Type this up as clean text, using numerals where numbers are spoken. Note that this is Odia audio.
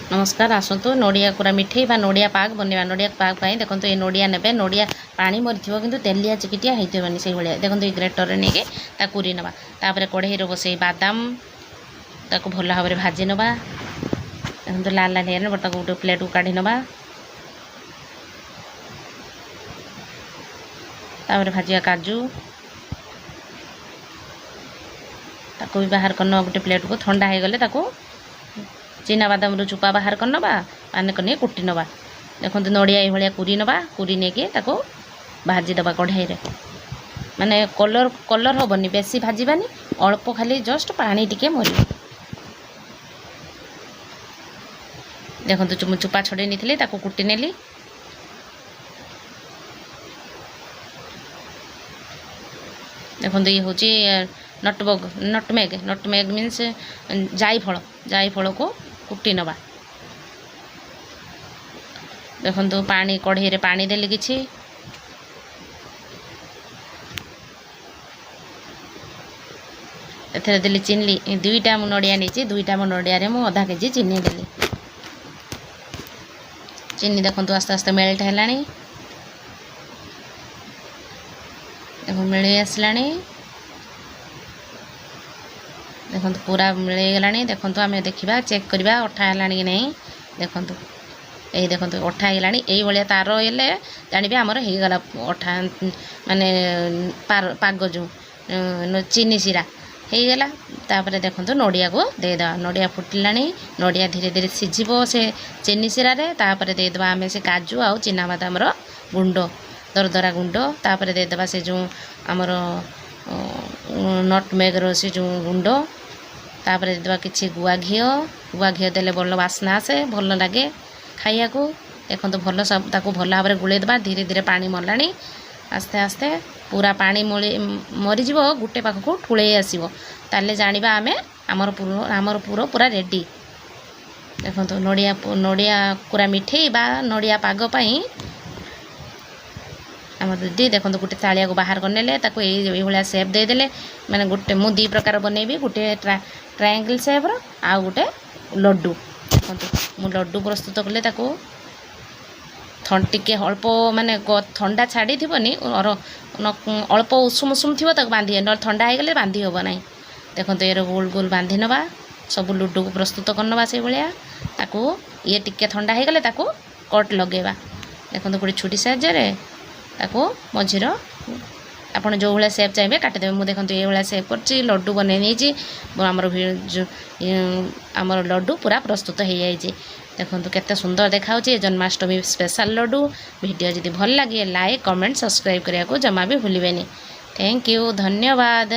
ନମସ୍କାର, ଆସନ୍ତୁ ନଡ଼ିଆ କୋରା ମିଠେଇ ବା ନଡ଼ିଆ ପାଗ ବନେଇବା। ନଡ଼ିଆ ପାଗ ପାଇଁ ଦେଖନ୍ତୁ, ଏ ନଡ଼ିଆ ନେବେ। ନଡ଼ିଆ ପାଣି ମରିଥିବ କିନ୍ତୁ ତେଲିଆ ଚିକିଟିଆ ହେଇଥିବନି, ସେଇଭଳିଆ। ଦେଖନ୍ତୁ, ଏଇ ଗ୍ରେଟରରେ ନେଇକି ତାକୁ କୁରି ନେବା। ତାପରେ କଢ଼େଇରେ ବସେଇ ବାଦାମ, ତାକୁ ଭଲ ଭାବରେ ଭାଜି ନେବା। ଦେଖନ୍ତୁ, ଲାଲ ଲାଲ ହେଇଗଲେ ତାକୁ ଗୋଟେ ପ୍ଲେଟ୍କୁ କାଢ଼ି ନେବା। ତାପରେ ଭାଜିବା କାଜୁ, ତାକୁ ବି ବାହାର କରିନେବା ଗୋଟେ ପ୍ଲେଟ୍କୁ। ଥଣ୍ଡା ହେଇଗଲେ ତାକୁ ଚିନାବାଦାମରୁ ଚୋପା ବାହାର କରିନେବା, ମାନେ କରି କୁଟି ନେବା। ଦେଖନ୍ତୁ, ନଡ଼ିଆ ଏଇଭଳିଆ କୁରି ନେବା। କୁରି ନେଇକି ତାକୁ ଭାଜିଦେବା କଢ଼େଇରେ, ମାନେ କଲର୍ କଲର୍ ହେବନି, ବେଶୀ ଭାଜିବାନି, ଅଳ୍ପ ଖାଲି ଜଷ୍ଟ ପାଣି ଟିକେ ମରିବ। ଦେଖନ୍ତୁ, ମୁଁ ଚୋପା ଛଡ଼େଇ ନେଇଥିଲି, ତାକୁ କୁଟି ନେଲି। ଦେଖନ୍ତୁ, ଇଏ ହେଉଛି ନଟବଗ, ନଟମେଗ। ନଟମେଗ ମିନ୍ସ ଜାଇଫଳ। ଜାଇଫଳକୁ କୁଟି ନେବା। ଦେଖନ୍ତୁ, ପାଣି କଢ଼େଇରେ ପାଣି ଦେଲି କିଛି। ଏଥିରେ ଦେଲି ଚିନି। ଦୁଇଟା ମୁଁ ନଡ଼ିଆ ନେଇଛି, ଦୁଇଟା ମୋ ନଡ଼ିଆରେ ମୁଁ ଅଧା କେଜି ଚିନି ଦେଲି। ଚିନି ଦେଖନ୍ତୁ, ଆସ୍ତେ ଆସ୍ତେ ମେଲ୍ଟ ହେଲାଣି। ଦେଖନ୍ତୁ, ମିଳେଇ ଆସିଲାଣି। ଦେଖନ୍ତୁ, ପୁରା ମିଳେଇଗଲାଣି। ଦେଖନ୍ତୁ, ଆମେ ଦେଖିବା, ଚେକ୍ କରିବା ଅଠା ହେଲାଣି କି ନାହିଁ। ଦେଖନ୍ତୁ, ଏଇ ଦେଖନ୍ତୁ, ଅଠା ହେଇଗଲାଣି। ଏଇଭଳିଆ ତାର ହେଲେ ଜାଣିବେ ଆମର ହେଇଗଲା ଅଠା, ମାନେ ପାଗ ଯେଉଁ ଚିନି ଶିରା ହେଇଗଲା। ତାପରେ ଦେଖନ୍ତୁ, ନଡ଼ିଆକୁ ଦେଇଦେବା। ନଡ଼ିଆ ଫୁଟିଲାଣି। ନଡ଼ିଆ ଧୀରେ ଧୀରେ ସିଝିବ ସେ ଚିନି ଶିରାରେ। ତାପରେ ଦେଇଦେବା ଆମେ ସେ କାଜୁ ଆଉ ଚିନାବାଦାମର ଗୁଣ୍ଡ, ଦରଦରା ଗୁଣ୍ଡ। ତାପରେ ଦେଇଦେବା ସେ ଯେଉଁ ଆମର ନଟମେଗର ସେ ଯେଉଁ ଗୁଣ୍ଡ। ତାପରେ ଦେଇଦେବା କିଛି ଗୁଆ ଘିଅ। ଗୁଆ ଘିଅ ଦେଲେ ଭଲ ବାସ୍ନା ଆସେ, ଭଲ ଲାଗେ ଖାଇବାକୁ। ଦେଖନ୍ତୁ, ଭଲ ତାକୁ ଭଲ ଭାବରେ ଗୋଳେଇ ଦେବା। ଧୀରେ ଧୀରେ ପାଣି ମଲାଣି। ଆସ୍ତେ ଆସ୍ତେ ପୁରା ପାଣି ମରିଯିବ, ଗୋଟେ ପାଖକୁ ଠୁଳେଇ ଆସିବ, ତାହେଲେ ଜାଣିବା ଆମେ ଆମର ପୁର ପୁରା ରେଡ଼ି। ଦେଖନ୍ତୁ, ନଡ଼ିଆ ନଡ଼ିଆ କୋରା ମିଠେଇ ବା ନଡ଼ିଆ ପାଗ ପାଇଁ ଆମର ରେଡ଼ି। ଦେଖନ୍ତୁ, ଗୋଟେ ଥାଳିଆକୁ ବାହାର କରିନେଲେ। ତାକୁ ଏଇଭଳିଆ ସେପ୍ ଦେଇଦେଲେ, ମାନେ ଗୋଟେ ମୁଁ ଦୁଇ ପ୍ରକାର ବନେଇବି, ଗୋଟେ ଟ୍ରାଏଙ୍ଗଲ୍ ସେପ୍ର ଆଉ ଗୋଟେ ଲଡ଼ୁ। ଦେଖନ୍ତୁ, ମୁଁ ଲଡ଼ୁ ପ୍ରସ୍ତୁତ କଲେ ତାକୁ ଟିକେ ଅଳ୍ପ, ମାନେ ଥଣ୍ଡା ଛାଡ଼ିଥିବନି, ଅଳ୍ପ ଉଷୁମ ଉଷୁମ ଥିବ, ତାକୁ ବାନ୍ଧି, ନହେଲେ ଥଣ୍ଡା ହେଇଗଲେ ବାନ୍ଧି ହେବ ନାହିଁ। ଦେଖନ୍ତୁ, ଏର ଗୋଲ ଗୋଲ ବାନ୍ଧି ନେବା। ସବୁ ଲୁଡ଼ୁକୁ ପ୍ରସ୍ତୁତ କରିନେବା ସେଇଭଳିଆ। ତାକୁ ଇଏ ଟିକେ ଥଣ୍ଡା ହେଇଗଲେ ତାକୁ କଟ୍ ଲଗେଇବା। ଦେଖନ୍ତୁ, ଗୋଟେ ଛୁରୀ ସାହାଯ୍ୟରେ ତାକୁ ମଝିର ଆପଣ ଯେଉଁ ଭଳିଆ ସେପ୍ ଚାହିଁବେ କାଟିଦେବେ। ମୁଁ ଦେଖନ୍ତୁ, ଏଇଭଳିଆ ସେପ୍ କରିଛି, ଲଡ଼ୁ ବନେଇ ନେଇଛି। ଆମର ଲଡ଼ୁ ପୁରା ପ୍ରସ୍ତୁତ ହେଇଯାଇଛି। ଦେଖନ୍ତୁ, କେତେ ସୁନ୍ଦର ଦେଖାହେଉଛି। ଜନ୍ମାଷ୍ଟମୀ ସ୍ପେଶାଲ୍ ଲଡ଼ୁ। ଭିଡ଼ିଓ ଯଦି ଭଲ ଲାଗେ, ଲାଇକ୍, କମେଣ୍ଟ, ସବସ୍କ୍ରାଇବ୍ କରିବାକୁ ଜମା ବି ଭୁଲିବେନି। Thank you, ଧନ୍ୟବାଦ।